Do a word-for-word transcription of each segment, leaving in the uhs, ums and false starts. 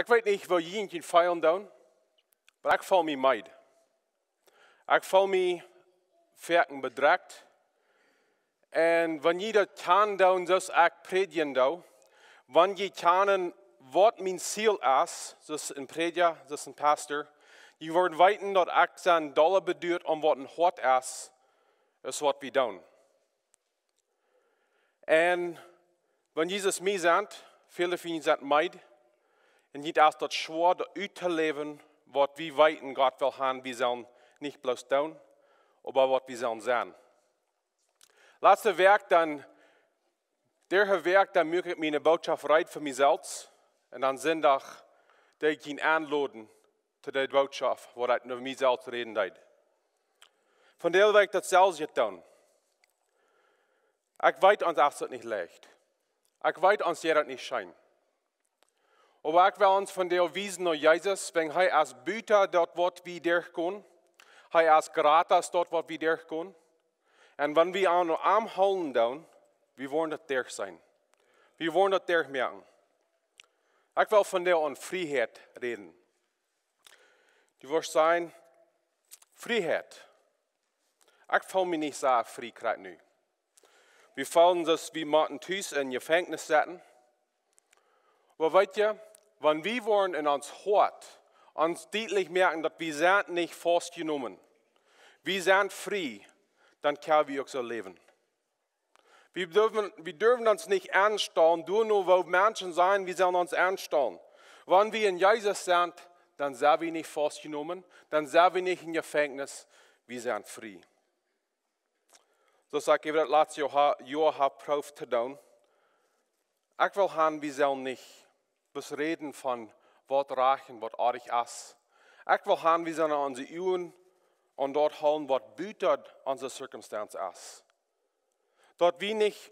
Ekj weet nich woo jie junt feelen doonen, oba ekj feel mie meed. Ekj feel mie foaken bedrekjt. Un wan jie daut kjanen doonen, soo aus ekj prädjen doo, wan jie kjanen waut mien Ziel es, soo aus een Prädja, soo aus een Pastor, jie woaren weeten daut ekj sie dolla beduat om waut een Hoat es, es waut wie doonen. Un wan jie soo aus mie sent, väle von junt sent meed, un junt es daut schwoa, daut uttoläwen, waut wie weeten Gott well haben, wie sellen nich bloos doonen, oba waut wie sellen sennen. Latste Wäakj dan, dise Wäakj dan muak ekj miene Bootschoft reed fa mie selfst, un dan Sindach deed ekj junt enloden to de Bootschoft, waut ekj no mie selfst räden deed. Vondoag well ekj daut selfst doonen. Ekj weet, ons es daut nich leicht. Ekj weet, ons jeit daut nich scheen. Oba ekj well ons vondoag wiesen no Jesus, wiels hee es buta daut waut wie derchgonen. Hee es jrata aus daut waut wie derchgonen. Un wan wie aun am hoolen doonen, wie woaren daut derch sennen. Wie woaren daut derchmoaken. Ekj well vondoag von Frieheit räden. Du woascht sajen: Frieheit. Ekj feel mie nich soo frie krakjt nu. Wie feelen daut wie motten tus em Jefenkjnis setten. Oba weet jie, wan wie woaren en ons Hoat ons dietlich moaken daut wie sent nich faustjenomen, wie sent frie, dan kjenn wie uk soo läwen. Wie derwen, wie derwen ons nich aunstalen, doano woo Menschen sajen, wie sellen ons aunstalen. Wan wie en Jesus sent, dan sent wie nich faustjenomen, dan sent wie nich em Jefenkjnis, wie sent frie. Soo aus ekj äwa daut latste Joa, Joa hab jeprooft to doonen. Ekj well haben, wie sellen nich bloos räden von waut rajcht un waut oadich es. Ekj well haben, wie sellen onse Uagen aun daut hoolen, waut buta onse circumstance es. Daut wie nich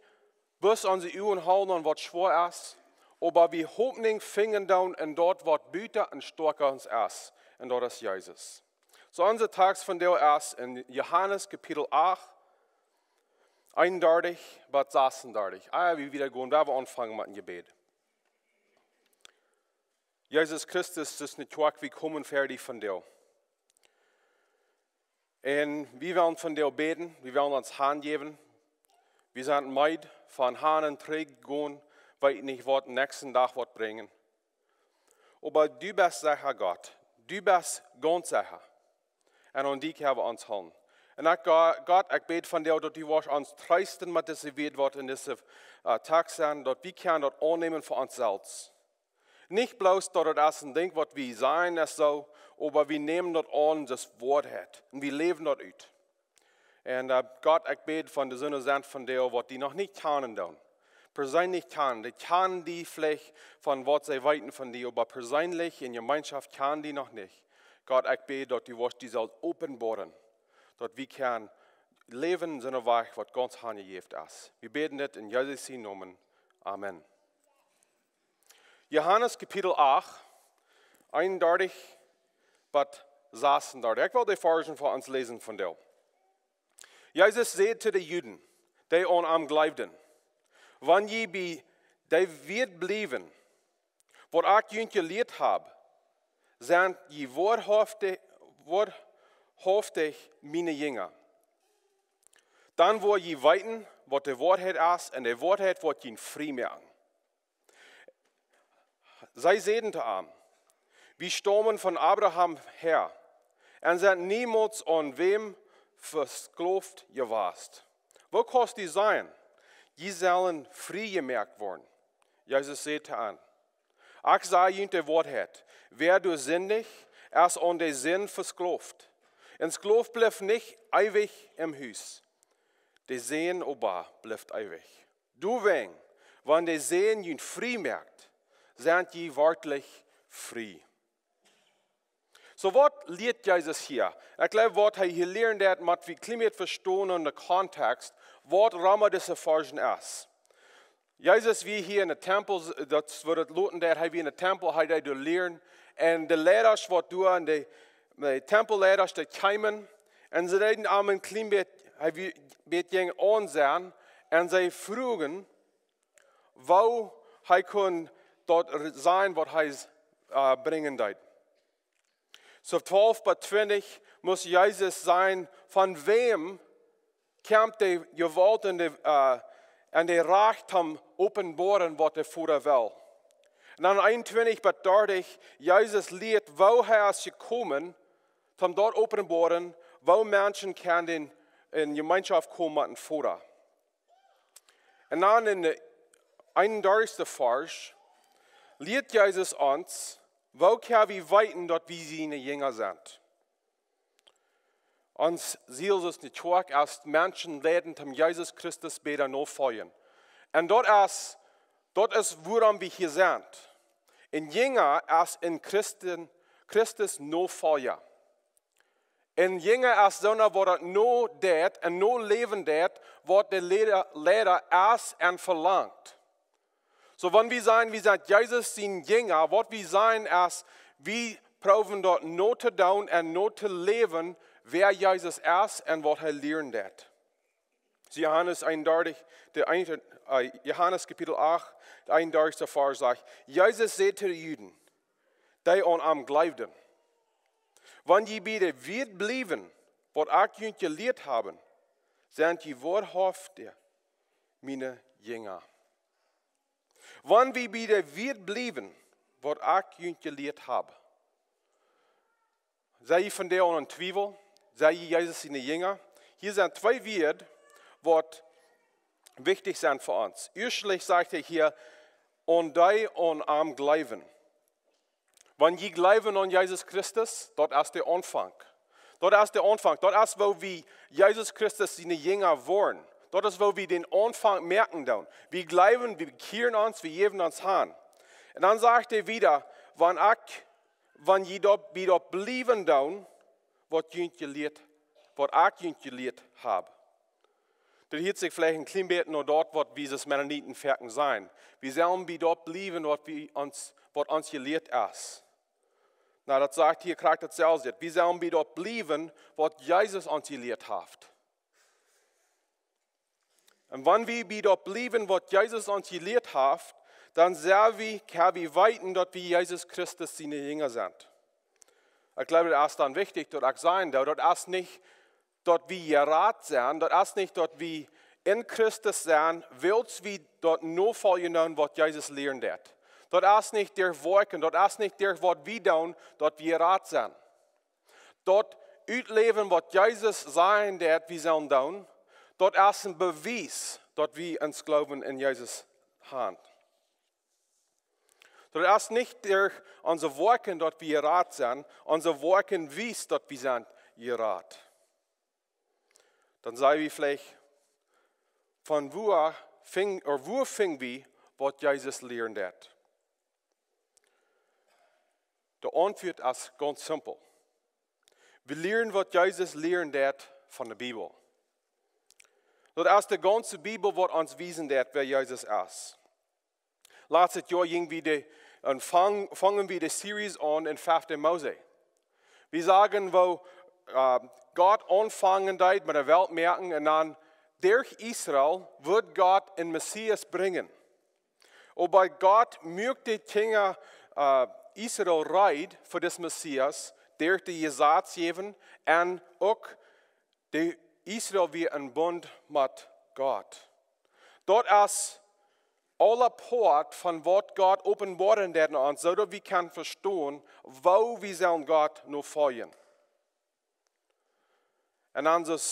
bloos onse Uagen hoolen aun waut schwoa es, oba wie Hopninj finjen doonen en daut, waut buta un stoakja aus ons es, un daut es Jesus. Soo, onse Tekjst vondoag es en Johanes Kapitel acht, eenundartich bat sasuntachentich. Ah, wie wieda gonen, woa wie aunfangen met een Jebäd. Jesus Christus, daut es ne Kjoakj, wie komen ver die vondoag. Un wie wellen vondoag bäden, wie wellen ons hanjäwen. Wie sent meed von han un trigj gonen, weeten nich waut dän näakjsten Dach woat brinjen. Oba du best secha, Gott. Du best gaunz secha. Un aun die kjenn wie ons hoolen. Un ekj, Go-, Gott, ekj bäd vondoag, daut du woascht ons treesten met dise Wieed, waut en dise, äh, Tekjst sent, daut wie kjennen daut aunnämen fa ons selfst. Nich bloos daut et es een Dinkj, waut wie sajen es soo, oba wie nämen daut aun aus Woarheit. Un wie läwen daut ut. Un, äh, Gott, ekj bäd fa dee, soone sent vondoag, waut die noch nich kjanen doonen. Perseenlich kjanen. Dee kjanen die veleicht von waut see weeten von die, oba perseenlich en Jemeenschoft kjanen die noch nich. Gott, ekj bäd, daut du woascht die selfst openboaren. Daut wie kjennen läwen en soone Wajch, waut gaunz hanjejäft es. Wie bäden dit en Jesus sienen Nomen. Amen. Johanes Kapitel acht, eenundartich bat sasuntachentich. Ekj well dee Varzen fa ons läsen vondoag. Jesus säd to de Juden, dee aun am jleewden: Wan jie bie dee Wieed bliewen, waut ekj junt jelieet hab, sent jie woarhauftich, woarhauftich miene Jinja. Dan woa jie weeten, waut de Woarheit es, un de Woarheit woat junt frie moaken. See säden to am: Wie staumen von Abraham häa un sent niemols aun wäm vesklowt jewast. Woo kaust du sajen: Jie sellen frie jemoakt woaren? Jesus säd to an: Ekj saj junt de Woarheit, wäa doa sindicht, es aun de Sind vesklowt. Een Sklow blift nich eewich em Hus, de Sän oba blift eewich. Doawäajen, wan de Sän junt frie moakt, sent jie werkjlich frie. Soo, waut lieet Jesus hia? Ekj jleew, waut hee hia lieren deed, mott wie kjlien bät vestonen en dän Kontext, waut rom dise Varzen es. Jesus wia hia en dän Tempel, daut woat et loten, daut hee wia en dän Tempel, hee deed doa lieren. Un de Leidasch, waut doa en de, de Tempelleidasch, dee kjeemen, un see deeden am een kjlien bät, hee wia, bät jäajen aunseenen, un see fruagen, woo hee kunn daut re-, sajen, waut hee s-, äh, brinjen deed. So twalf bat twintich must Jesus seenen, von wäm kjemt de Jewault un de, äh, un de Rajcht toom openboaren waut de Voda well. Un dan eenuntwintich bat dartich, Jesus lieet woo hee es jekomen, toom daut openboaren, woo Menschen kjennen en Jemeenschoft komen met dän Voda. Un dan en de eenundartichste Varsch lieet Jesus ons, woo kjenn wie weeten daut wie siene Jinja sent. Ons Ziel es nich, aus Menschen leiden toom Jesus Christus bäta nofoljen. Un daut es, daut es wuarom wie hia sent. Een Jinja es een Christen, Christus Nofolja. Een Jinja es soona waut daut no deit un no läwen deit, waut de Leida, Leida es un velangt. So wan wie sajen, wie sent Jesus sien Jinja, waut wie sajen es, wie proowen daut no to doonen un no to läwen, wäa Jesus es un waut hee lieren deit. So Johanes eenundartich, de eent, äh, Johanes Kapitel acht, de eenundartichste Varsch sajcht, Jesus säd to de Juden, dee aun am jleewden: Wan jie bie de Wieed bliewen, waut ekj junt jelieet hab, sent jie woarhauftich miene Jinja. Wan wie bie de Wieed bliewen, waut ekj junt jelieet hab. Sent jie vondoag aun Twiewel? Sent jie Jesus siene Jinja? Hia sent twee Wieed, waut wichtich sent fa ons. Ieeschtlich sajcht hee hia, aun dee aun am jleewen. Wan jie jleewen aun Jesus Christus, daut es de Aunfank. Daut es de Aunfank. Daut es, woo wie Jesus Christus siene Jinja woaren. Daut es, woo wie dän Aunfank moaken doonen. Wie jleewen, wie bekjieren ons, wie jäwen ons han. Un dan sajcht hee wieda, wan ekj, wan jie daut, bie daut bliewen doonen, waut junt jelieet, waut ekj junt jelieet hab. Daut hieet sikj veleicht een kjlien bät no daut, waut wie aus Mennoniten foaken sajen. Wie sellen bie daut bliewen, waut wie ons, waut ons jelieet es. Na, daut sajcht hia krakjt daut selwje. Wie sellen bie daut bliewen, waut Jesus ons jelieet haft. Un wan wie bie daut bliewen, waut Jesus ons jelieet haft, dan sell wie, kjenn wie weeten, daut wie Jesus Christus siene Jinja sent. Ekj jleew, daut es dan wichtich, daut ekj sajen doo, daut es nich, daut wie jerat sent, daut es nich, daut wie en Christus sent, wiels wie daut nofoljen doonen, waut Jesus lieren deit. Daut es nich derch Woakjen, daut es nich derch waut wie doonen, daut wie jerat sent. Daut utläwen, waut Jesus sajen deit, wie sellen doonen, daut es een Bewies, daut wie ons Gloowen en Jesus han. Daut es nich derch onse Woakjen, daut wie jerat sent, onse Woakjen wiest, daut wie sent jerat. Dan saj wie veleicht, von wua finj, ooda wua finj wie, waut Jesus lieren deit? De Auntwuat es gaunz simpel. Wie lieren, waut Jesus lieren deit, von de Bibel. Daut es de gaunze Bibel, waut ons wiesen deit, wäa Jesus es. Latstet Joa jinj wie de, un fang, fangen wie de Series aun en fefte Mose. Wie sagen, woo, äh, Gott aunfangen deed met de Welt moaken un dan derch Israel wudd Gott een Messias brinjen. Oba Gott muak de Kjinja, äh, Israel reed fa dis Messias, derch de Jesaz jäwen un uk de Israel wia een Bunt met Gott. Daut es aule Poat von waut Gott openboaren deit aun ons, soo daut wie kjennen vestonen, woo wie sellen Gott nofoljen. Un ons aus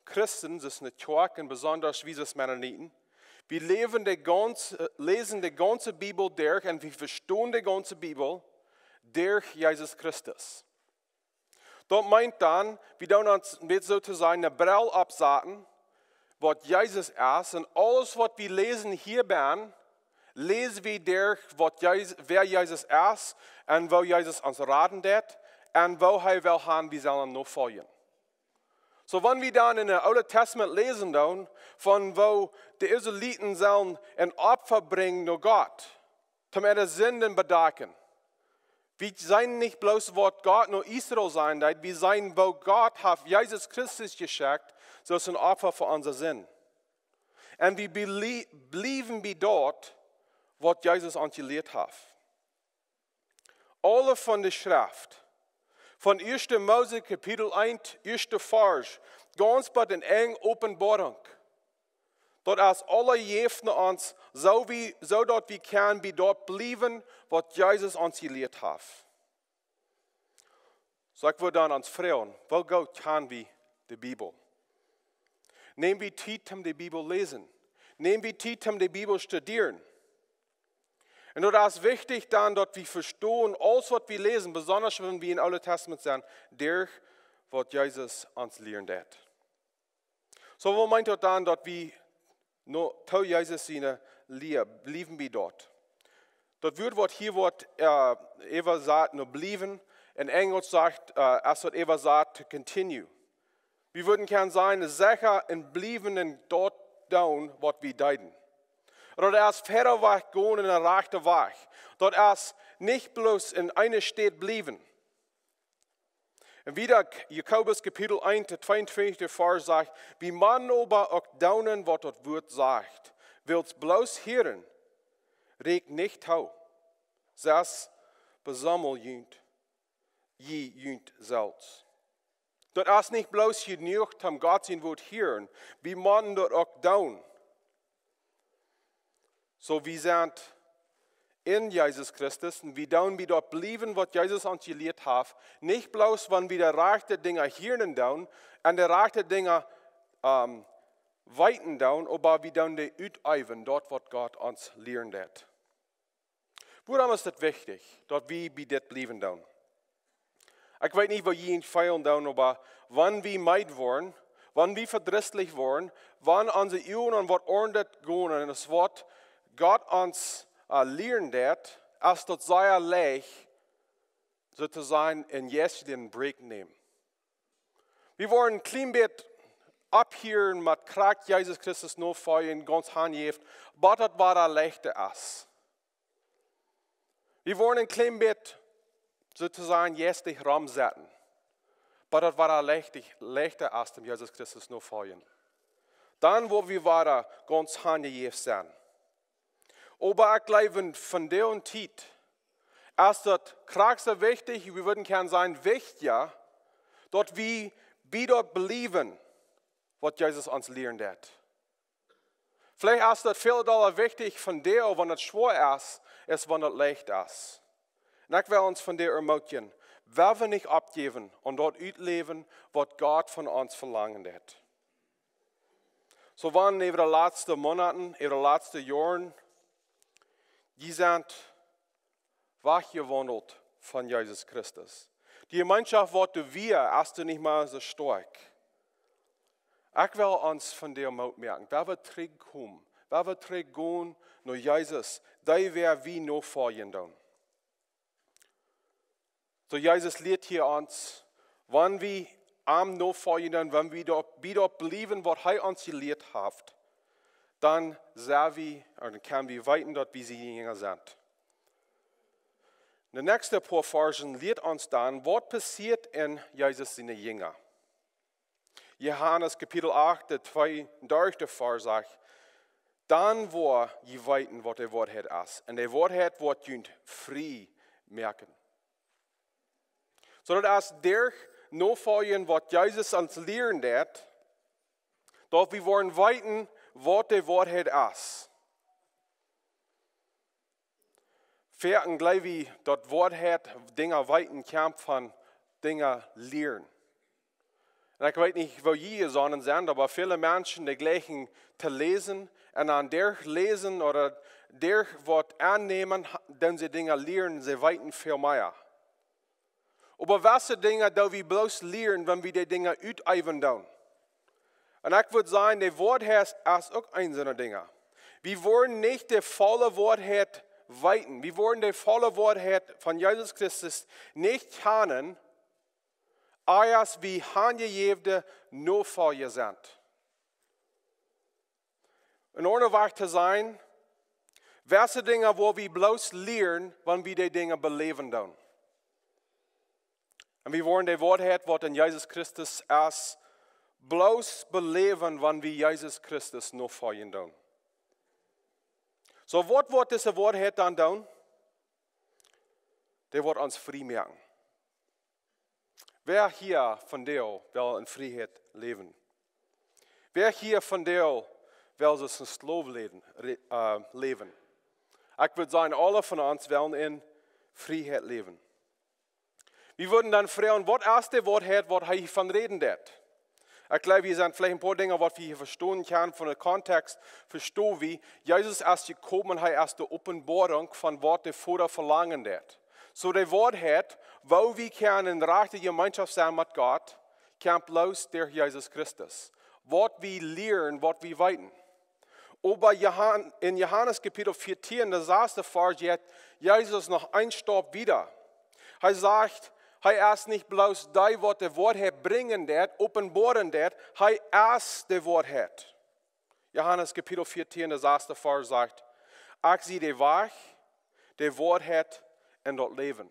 Christen, aus ne Kjoakj un besonda wie aus Mennoniten, wie läwen de gaunze, läsen de gaunze Bibel derch un wie vestonen de gaunze Bibel derch Jesus Christus. Daut meent dan, wie doonen ons, om daut soo to sajen, ne Brell oppsaten, waut Jesus es, un aules waut wie läsen hia bennen, läsen wie derch waut Jesus, wäa Jesus es, un woo Jesus ons raden deit, un woo hee well han, wie sellen nofoljen. So, wan wie dan en daut Oole Testament läsen doonen, von woo de Israeliten sellen een Opfa brinjen no Gott, toom äare Sinden bedakjen. Wie seenen nich bloos waut Gott no Israel sajen deed, wie seenen woo Gott haft Jesus Christus jeschekjt, soo aus een Opfa fa onse Sind. Un wie blie-, bliewen bie daut, waut Jesus ons jelieet haft. Aule von de Schreft, von ieeschte Mose Kapitel eent, ieeschte Varsch, gaunz bat en Enj Openboarunk, daut es aule jejäft no ons, soo wie, soo daut wie kjennen bie daut bliewen, waut Jesus ons jelieet haft. Soo ekj wudd dan ons froagen, woo goot kjann wie de Bibel? Näm wie Tiet om de Bibel läsen? Näm wie Tiet om de Bibel studieren? Un daut es wichtich dan, daut wie vestonen, aules waut wie läsen, besonda wan wie em Oolen Tastament sent, derch waut Jesus ons lieren deed. Soo, waut meent daut dan, daut wie no, to Jesus siene Lia bliewen bie daut? Daut Wuat, waut hia woat, äh, äwasat no bliewen, en Enjlisch sajcht, äh, es daut äwasat to continue. Wie wudden kjennen sajen, secha en bliewen en daut doonen, waut wie deeden. Daut es wieda wajch gonen en de rajchte Wajch. Daut es nich bloos en eene Städ bliewen. Un wieda Jakobus Kapitel eent, tweeuntwintich, de Varsch sajcht: "Wie motten oba uk doonen, waut daut Wuat sajcht. Wiels bloos hieren rieekjt nich too. Sest besaumel junt, jie junt selfst." Daut es nich bloos jenuach, om Gott sien Wuat hieren, wie motten daut uk doonen. Soo, wie sent en Jesus Christus un wie doonen bie daut bliewen, waut Jesus ons jelieet haft. Nich bloos, wan wie de rajchte Dinja hieren doonen un de rajchte Dinja, ähm, weeten doonen, oba wie doonen dee uteewen, daut waut Gott ons lieren deed. Wuarom es daut wichtich, daut wie bie dit bliewen doonen? Ekj weet nich, waut jie feelen doonen, oba wan wie meed woaren, wan wie vedrisslich woaren, wan onse Uagen aun waut aundret gonen, un es waut Gott ons, äh, lieren deed, es daut sea leicht, soo to sajen, en jeistlichen Break nämen. Wie woaren een kjlien bät opphieren met krakjt Jesus Christus nofoljen, gaunz hanjäwen, waut daut wada leichta es. Wie woaren een kjlien bät, soo to sajen, jeistlich romsetten, waut daut wada leichta, leichta es, om Jesus Christus nofoljen. Dan woa wie wada gaunz hanjejäft sennen. Oba ekj jleew, en vondoag Tiet es daut krakjt soo wichtich, wie wudden kjennen sajen, wichtja, daut wie bie daut bliewen, waut Jesus ons lieren deed. Veleicht es daut väl dolla wichtich vondoag, wan daut schwoa es, aus wan daut leicht es. Un ekj well ons vondoag ermootjen, wie woaren nich oppjäwen un daut utläwen, waut Gott von ons velangen deed. Soo, wan äwa de latste Moonaten, äwa de latste Joaren, jie sent wajchjewaundelt von Jesus Christus. De Jemeenschoft, waut doa wia, es doa nich mea soo stoakj. Ekj well ons vondoag Moot moaken, wie woaren trigjkomen, wie woaren trigjgonen no Jesus, dee wie nofoljen doonen. Soo, Jesus lieet hia ons, wan wie am nofoljen, dan wan wie daut, bie daut bliewen, waut hee ons jelieet haft, dan sent wie, ooda dan kjenn wie weeten, daut wie siene Jinja sent. De näakjste poa Varsch lieet ons dan, waut passieet en Jesus siene Jinja. Johanes Kapitel acht, de tweeundartichste Varsch sajcht: "Dan woa jie weeten, waut de Woarheit es. Un de Woarheit woat junt frie moaken." Soo daut es derch nofoljen, waut Jesus ons lieren deed, daut wie woaren weeten, waut de Woarheit es. Foaken jleew wie, daut Woarheit, Dinja weeten, kjemt von Dinja lieren. Un ekj weet nich, woo jie jesonnen sent, oba väle Menschen, dee jlikjen to läsen, un dan derch läsen ooda derch waut aunnämen, ha-, dan see Dinja lieren, see weeten väl mea. Oba waut sent Dinja, dee wie bloos lieren, wan wie dee Dinja uteewen doonen? Un ekj wudd sajen, de Woarheit es, es uk een soone Dinja. Wie woaren nich de volle Woarheit weeten. Wie woaren de volle Woarheit von Jesus Christus nich kjanen, aus wie hanjejäwne Nofolja sent. En aundre Wieed to sajen, waut sent Dinja, woo wie bloos lieren, wan wie dee Dinja beläwen doonen? Un wie woaren de Woarheit, waut en Jesus Christus es, bloos beläwen, wan wie Jesus Christus nofoljen doonen. Soo, waut woat dise Woarheit dan doonen? Dee woat ons frie moaken. Wäa hia vondoag well en Frieheit läwen? Wäa hia vondoag well aus een Sklow läwen, re- äh, läwen? Ekj wudd sajen, aule von ons wellen en Frieheit läwen. Wie wudden dan froagen, waut es de Woarheit, waut hee hia von räden deit? Ekj jleew, hia sent veleicht een poa Dinja, waut wie hia vestonen kjennen. Von dän Kontext vesto wie, Jesus es jekomen, hee es de Openboarunk von waut de Voda velangen deit. Soo de Woarheit, woo wie kjennen en rajchte Jemeenschoft sennen met Gott, kjemt bloos derch Jesus Christus. Waut wie lieren, waut wie weeten. Oba Johan- en Johanes Kapitel vieetieen, de sasste Varsch, jeit Jesus noch een Staup wieda. Hee sajcht, hee es nich bloos dee, waut de Woarheit brinjen deit, openboaren deit, hee es de Woarheit. Johanes Kapitel vieetieen, de sasste Varsch sajcht: "Ekj sie de Wajch, de Woarheit un daut Läwen."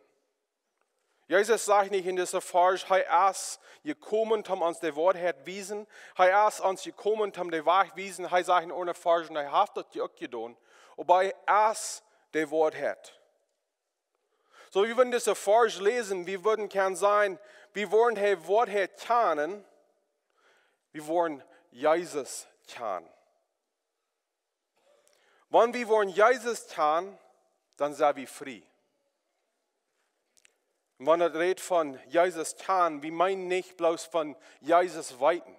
Jesus sajcht nich en dise Varsch, hee es jekomen, om ons de Woarheit wiesen. Hee es ons jekomen, om de Wajch wiesen. Hee sajcht en aundre Varsch, un hee haft daut uk jedonen. Oba hee es de Woarheit. Soo, wie wudden dise Varsch läsen, wie wudden kjennen sajen, wie woaren de Woarheit kjanen, wie woaren Jesus kjanen. Wan wie woaren Jesus kjanen, dan sent wie frie. Un wan et rät von Jesus kjanen, wie meenen nich bloos von Jesus weeten.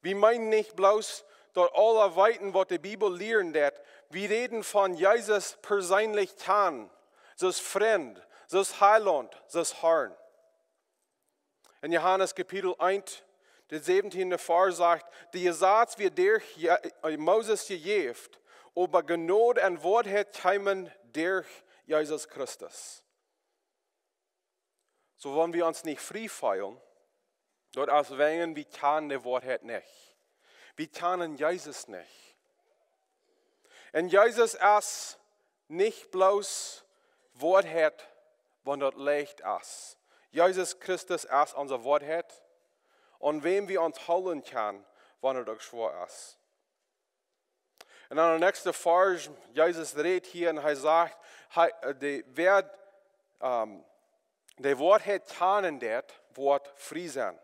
Wie meenen nich bloos daut aule weeten, waut de Bibel lieren deit. Wie räden von Jesus perseenlich kjanen, soo aus Frint, soo aus Heilaunt, soo aus Harn. En Johanes Kapitel eent, de säwentieende Varsch sajcht: "De Jesaz wort derch Je- äh, Moses jejäft, oba Jnod un Woarheit kjeemen derch Jesus Christus." Soo, wan wie ons nich frie feelen, daut es wäajen wie kjanen de Woarheit nich. Wie kjanen Jesus nich. Un Jesus es nich bloos Woarheit, wan daut leicht es. Jesus Christus es onse Woarheit, aun wäm wie ons hoolen kjennen, wan et uk schwoa es. Un dan de näakjste Varsch, Jesus rät hia un hee sajcht, hee, äh, de, wäa, ähm, de Woarheit kjanen deit, woat frie sennen.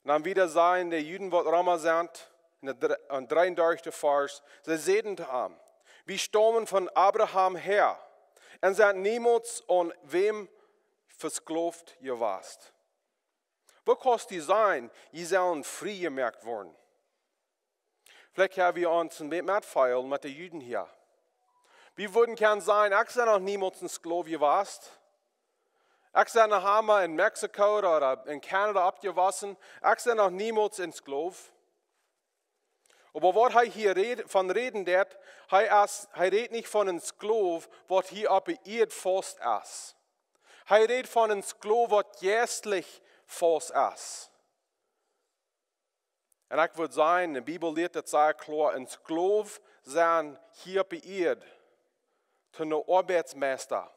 Un dan wieda sajen de Juden, waut Roma sent, en de dre- en dreeundartichste Varsch, see säden to am: "Wie staumen von Abraham häa un sent niemols aun wäm vesklowt jewast. Woo kaust du sajen, jie sellen frie jemoakt woaren?" Veleicht ha wie ons een bät metfeelen met de Juden hia. Wie wudden kjennen sajen: "Ekj sie noch niemols een Sklow jewast. Ekj sie noch emma en Mexiko ooda en Kanada oppjewossen. Ekj sie noch niemols een Sklow." Oba waut hee hia räd- von räden deit, hee es, hee rät nich von een Sklow, waut hia oppe Ieed faust es. Hee rät von een Sklow, waut jeistlich faust es. Un ekj wudd sajen, de Bibel lieet daut sea kloa, een Sklow sennen hia oppe Ieed, to een Oabeitsmeista,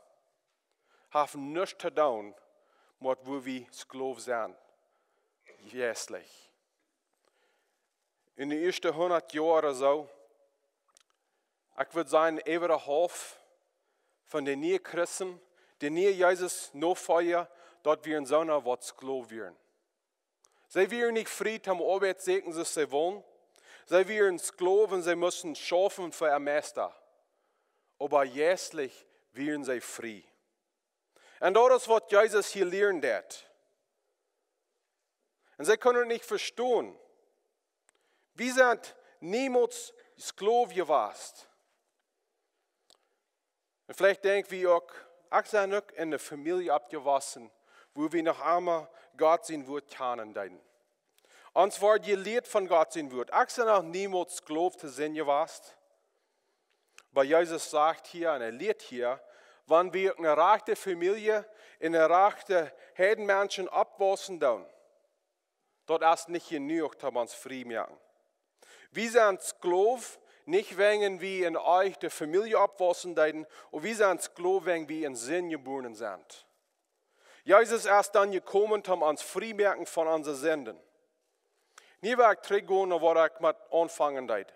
haft nuscht to doonen met woo wie Sklow sent, jeistlich. En de ieeschte hundat Joaren soo, ekj wudd sajen, äwa de Halft von de niee Christen, de niee Jesus Nofolja, daut wieren soone, waut Sklow wieren. See wieren nich frie toom Oabeit sieekjen, soo aus see wullen. See wieren Sklow, see musten schaufen fa äa Meista. Oba jeistlich wieren see frie. Un daut es, waut Jesus hia lieren deit. Un see kunnen et nich vestonen. Wie sent niemols Sklow jewast. Un veleicht denkj wie uk: "Ekj sie uk en eene Famielje oppjewossen, wua wie noch emma Gott sien Wort kjanen deeden. Ons wort jelieet von Gott sien Wort. Ekj sie noch niemols Sklow to sennen jewast." Oba Jesus sajcht hia un hee lieet hia, wan wie uk en eene rajchte Famielje, en eene rajchte Heidenmenschen oppwaussen doonen, daut es nich jenuach, om ons frie moaken. Wie sent Sklow, nich wäajen wie en eene rajchte Famielje oppwaussen deeden, oba wie sent Sklow, wäajen wie en Sind jebuaren sent. Jesus es dan jekomen, om ons frie moaken von onse Sinden. Nu well ekj trigjgonen no waut ekj met aunfangen deed.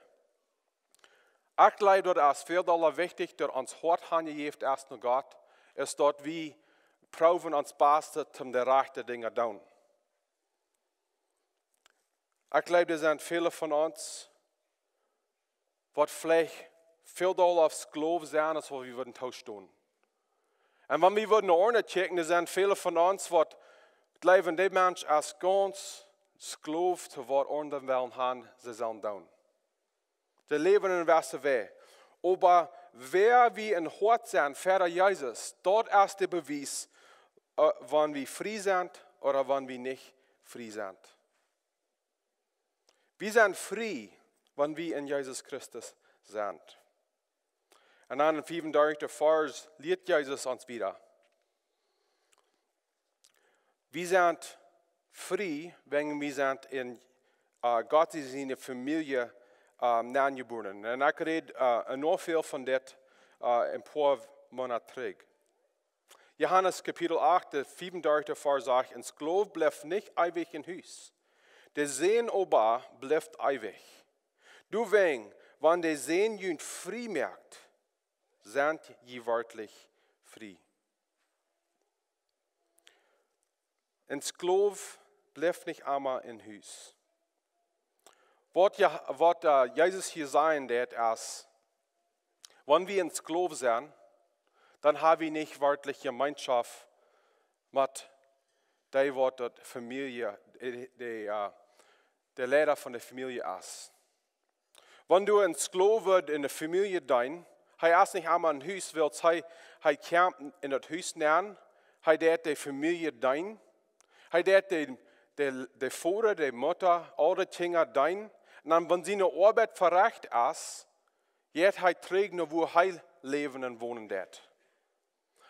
Ekj jleew daut es väl dolla wichtich daut ons Hoat hanjejäft es no Gott, es daut wie proowen ons Bastet om de rajchte Dinja doonen. Ekj jleew doa sent väle von ons waut veleicht väl dolla Sklow sent aus waut wie wudden toostonen. Un wan wie wudden no aundre kjikjen, doa sent väle von ons waut jleewen, dee Mensch es gaunz Sklow to waut aundre wellen han, see sellen doonen. See läwen en wesse Wajch. Oba wäa wie em Hoat sent, ver Jesus, daut es de Bewies, wan wie frie sent ooda wan wie nich frie sent. Wie sent frie, wan wie en Jesus Christus sent. Un dan em fiefundartichsten Varsch lieet Jesus ons wieda. Wie sent frie, wan wie sent en Gott siene Famielje nenjebuaren. Un ekj räd ea väl von dit en poa Moonat trigj. Johanes Kapitel acht, de fiefundartichste Varsch sajcht: En Sklow blift nich eewich em Hus, de Sän oba blift eewich. Doawäajen, wan de Sän junt frie moakt, sent jie werkjlich frie. En Sklow blift nich emma em Hus. Waut Jesus hia sajen deit es, wan wie en Sklow sent, dan ha wie nich werkjlich Jemeenschoft met dee waut daut Famielje, de Leida von de Famielje es. Wan du en Sklow wurscht en de Famielje deenen, hee es nich emma em Hus, wiels hee kjemt en daut Hus nenn, hee deit de Famielje deenen, hee deit de Voda, de Mutta, aul de Kjinja deenen. Un dan wan siene Oabeit verecht es, jeit hee trigj no wua hee läwen un wonen deit.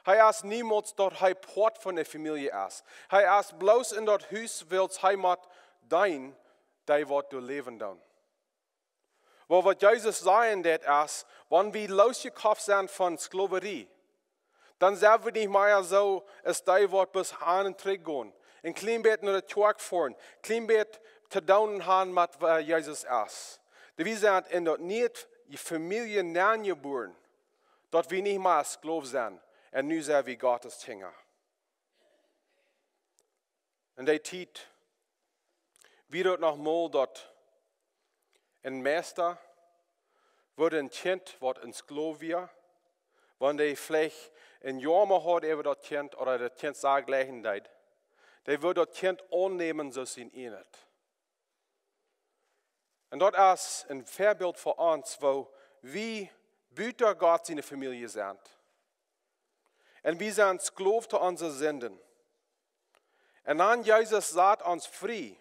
Hee es niemols daut hee Poat von de Famielje es. Hee es bloos en daut Hus wiels hee mott deenen dee waut doa läwen doonen. Oba waut Jesus sajen deit es, wan wie loosjekoft sent von Sklowarie, dan sent wie nich mea soo aus dee waut bloos han un trigj gonen, en kjlien bät no de Kjoakj foaren, kjlien bät to doonen han met waut Jesus es. Wie sent en daut niee Famielje nenjebuaren, daut wie nich mea Sklow sent, un nu sent wie Gottes Kjinja. En dee Tiet wia daut noch mol daut en Meista wudd en Kjint waut en Sklow wia, wan dee veleicht en Joama haud äwa daut Kjint ooda daut Kjint sea jlikjen deed, dee wudd daut Kjint aunnämen soo aus sien ieejnet. Un daut es en Väabilt fa ons, woo wie buta Gott siene Famielje sent. Un wie sent Sklow to onse Sinden. Un dan Jesus sat ons frie.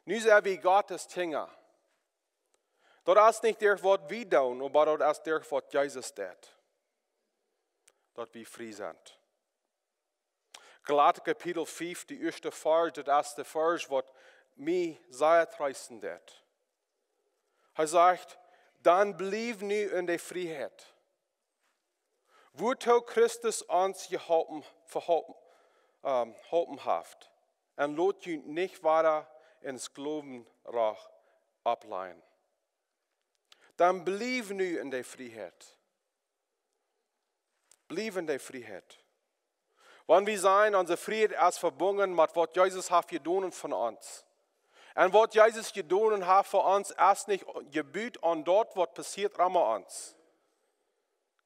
Nu sent wie Gottes Kjinja. Daut es nich derch waut wie doonen, oba daut es derch waut Jesus deit, daut wie frie sent. Galata Kapitel fief, de ieeschte Varsch, daut es de Varsch waut mie sea treesten deit. Hee sajcht: Dan bliewt nu en de Frieheit, wuatoo Christus ons jeholpen, veholpen, ähm, holpen haft, un lot junt nich wada en Sklowenrock opplenjen. Dan bliewt nu en de Frieheit. Bliewt en de Frieheit. Wan wie sajen, onse Frieheit es vebungen met waut Jesus haft jedonen fa ons, un waut Jesus jedonen haft fa ons es nich jebut aun daut waut passieet rom ons,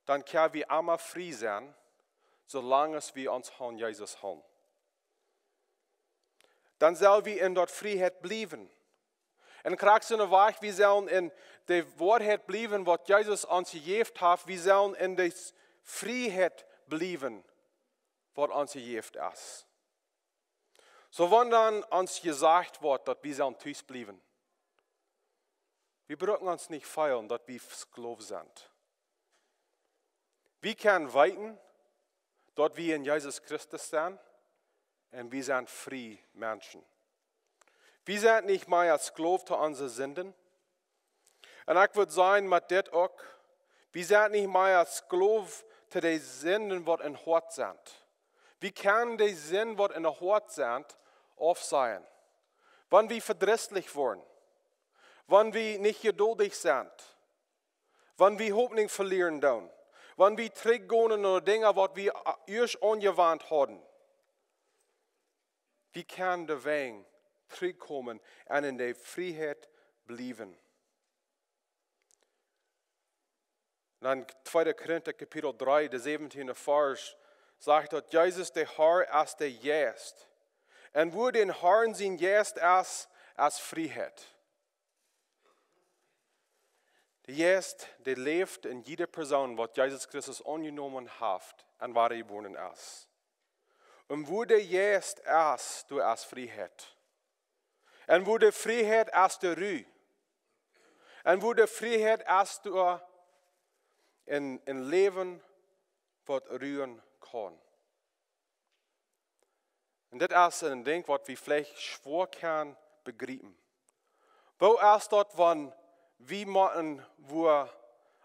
dan kjenn wie emma frie sennen, soo lang aus wie ons aun Jesus hoolen. Dan sell wie en daut Frieheit bliewen. Un krakjt soo aus wie sellen en de Woarheit bliewen waut Jesus ons jejäft haft, wie sellen en de Frieheit bliewen waut ons jejäft es. Soo wan dan ons jesajcht woat daut wie sellen tus bliewen, wie bruken ons nich feelen daut wie Sklow sent. Wie kjennen weeten daut wie en Jesus Christus sent, un wie sent frie Menschen. Wie sent nich mea Sklow to onse Sinden. Un ekj wudd sajen met dit uk, wie sent nich mea Sklow to de Sinden waut em Hoat sent. Wie kjennen de Sind waut em Hoat sent aufsajen. Wan wie vedrisslich woaren, wan wie nich jeduldich sent, Wan wie Hopninj velieren doonen, wan wie trigjgonen no Dinja, waut wie ieescht aunjewant hauden, wie kjennen de Wäaj trigjkomen un en de Frieheit bliewen. Dan tweede Korinta Kapitel dree, de säwentieende Varsch, sajcht daut Jesus, de Herr, es de Jeist. Un wua dän Herrn sien Jeist es, es Frieheit. De Jeist, dee läft en jiede Persoon, waut Jesus Christus aunjenomen haft un wadajebuaren es. Un wua de Jeist es, doa es Frieheit. Un wua de Frieheit es, de Ru. Un wua de Frieheit es, doa en, en Läwen, waut ruen kaun. Un dit es een Dinkj, waut wie veleicht schwoa kjennen bejriepen. Woo es daut, wan wie motten wua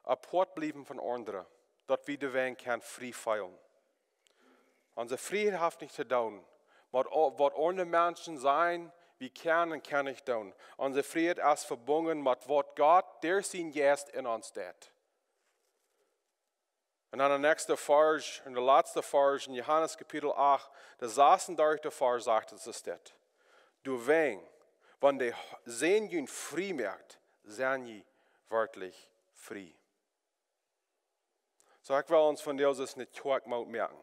apoat bliewen von aundre, daut wie de Wäaj kjennen frie feelen? Onse Frieheit haft nich to doonen met o-, waut aundre Menschen sajen, wie kjennen un kjennen nich doonen. Onse Frieheit es vebungen met waut Gott derch sien Jeist en ons deit. Un dan de näakjste Varsch, un de latste Varsch en Johanes Kapitel acht, de sasendartichste Varsch sajcht, et es dit: Doawäajen, wan de Sän junt frie moakt, sent jie werkjlich frie. Soo, ekj well ons vondoag aus ne Kjoakj Moot moaken.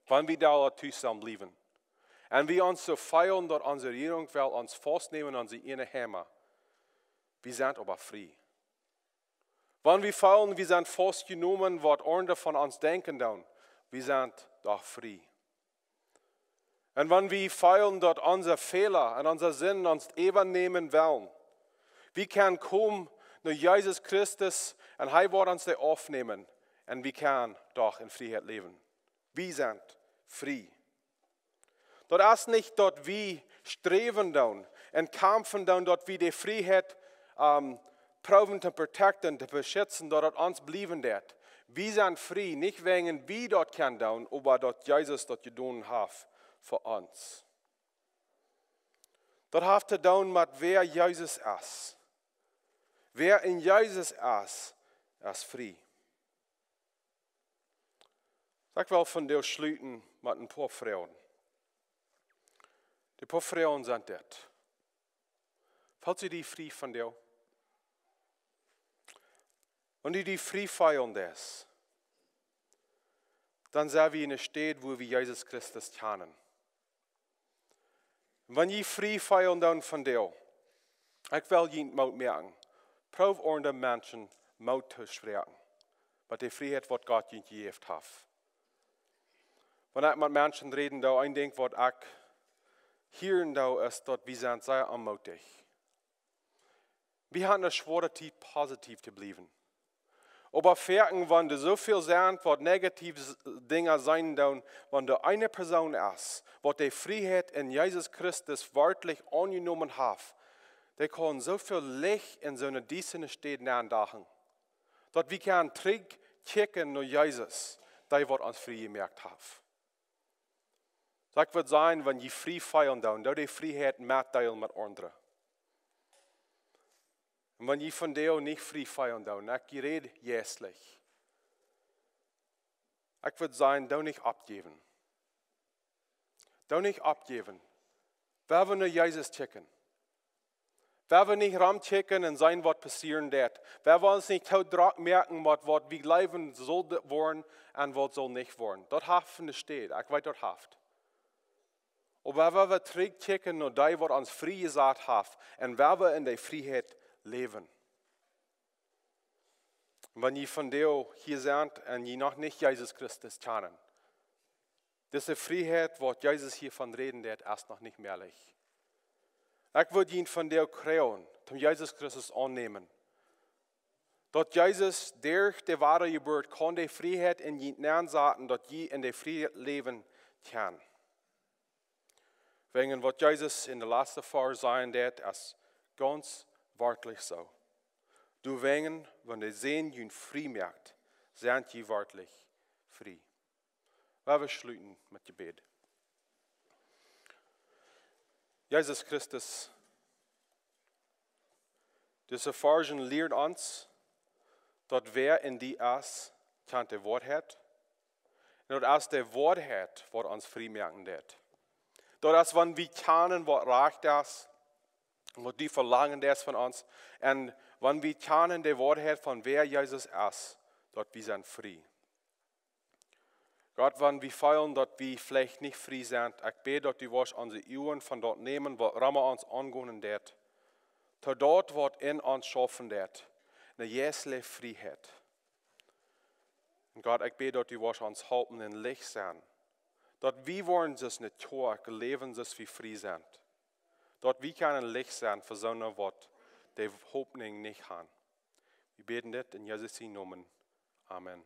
Wan wie doa tus sellen bliewen. Un wie ons soo feelen, daut onse Rejierunk well ons faustnämen aun onse ieejne Heima. Wie sent oba frie. Wan wie feelen, wie sent faustjenomen, waut aundre von ons denkjen doonen, wie sent doch frie. Un wan wie feelen, daut onse Fäla un onse Sinden ons äwanämen wellen, wie kjennen komen no Jesus Christus un hee woat ons dee aufnämen un wie kjennen doch en Frieheit läwen. Wie sent frie. Daut es nich, daut wie sträwen doonen un kjamfen doonen, daut wie de Frieheit, ähm, proowen to protecten, to beschitzen, daut daut ons bliewen deit. Wie sent frie, nich wäajen wie daut kjennen doonen, oba daut Jesus daut jedonen haft fa ons. Daut haft to doonen met wäa Jesus es. Wäa en Jesus es, es frie. Ekj well vondoag schluten met een poa Froagen. De poa Froagen sent dit: Feelst du die frie vondoag? Wan du die frie feelen deist, dan sent wie en de Städ, wua wie Jesus Christus kjanen. Wan jie frie feelen doonen vondoag, ekj well junt Moot moaken. Proow aundre Menschen Moot to spräakjen. Met de Frieheit, waut Gott junt jejäft haft. Wan ekj met Menschen räden doo, een Dinkj, waut ekj hieren doo, es daut wie sent sea onmootich. Wie haben ne schwoare Tiet, positiev to bliewen. Oba foaken, wan doa soo väl sent, waut negative s-, Dinja seenen doonen, wan doa eene Persoon es, waut de Frieheit en Jesus Christus werkjlich aunjenomen haft, dee kaun soo väl Licht en soone diestre Städ nendachen, daut wie kjennen trigj kjikjen no Jesus, dee waut ons frie jemoakt haft. Soo, ekj wudd sajen, wan jie frie feelen doonen, doo de Frieheit metdeelen met aundre. Un wan jie vondoag nich frie feelen doonen, ekj räd jeistlich, ekj wudd sajen, doo nich oppjäwen. Doo nich oppjäwen. Wie woaren no Jesus kjikjen. Wie woaren nich romkjikjen un seenen, waut passieren deit. Wie woaren ons nich too drock moaken met waut wie jleewen saul de-, woaren un waut saul nich woaren. Daut haft en de Städ, ekj weet, daut haft. Oba wie woaren trigj kjikjen no dee, waut ons frie jesat haft, un wie woaren en de Frieheit läwen. Wan jie vondoag hia sent un jie noch nich Jesus Christus kjanen, dise Frieheit, waut Jesus hia von räden deit, es noch nich mäajlich. Ekj wudd junt vondoag kjrieen, toom Jesus Christus aunnämen. Daut Jesus derch de Wadajeburt kaun de Frieheit en junt nensaten, daut jie en de Frieheit läwen kjennen. Wäajen waut Jesus en de latste Varsch sajen deit, es gaunz werkjlich soo. Doawäajen, wan de Sän junt frie moakt, sent jie werkjlich frie. Lot ons schluten met Jebäd. Jesus Christus, dise Varsch lieren ons, Daut wäa en die es, kjant de Woarheit. Un daut es de Woarheit, waut ons frie moaken deit. Daut es, wan wie kjanen, waut rajcht es, waut du velangen deist von ons. Un wan wie kjanen de Woarheit von wäa Jesus es, daut wie sent frie. Gott, wan wie feelen, daut wie veleicht nich frie sent, ekj bäd, daut du woascht onse Uagen von daut nämen, waut rom ons aungonen deit, to daut, waut en ons schaufen deit, ne jeistliche Frieheit. Un Gott, ekj bäd, daut du woascht ons halpen un Licht sennen, daut wie woaren soo aus ne Kjoakj läwen, soo aus wie frie sent, daut wie kjennen Licht sennen fa soone, waut de Hopninj nich han. Wie bäden dit en Jesus sien Nomen. Amen.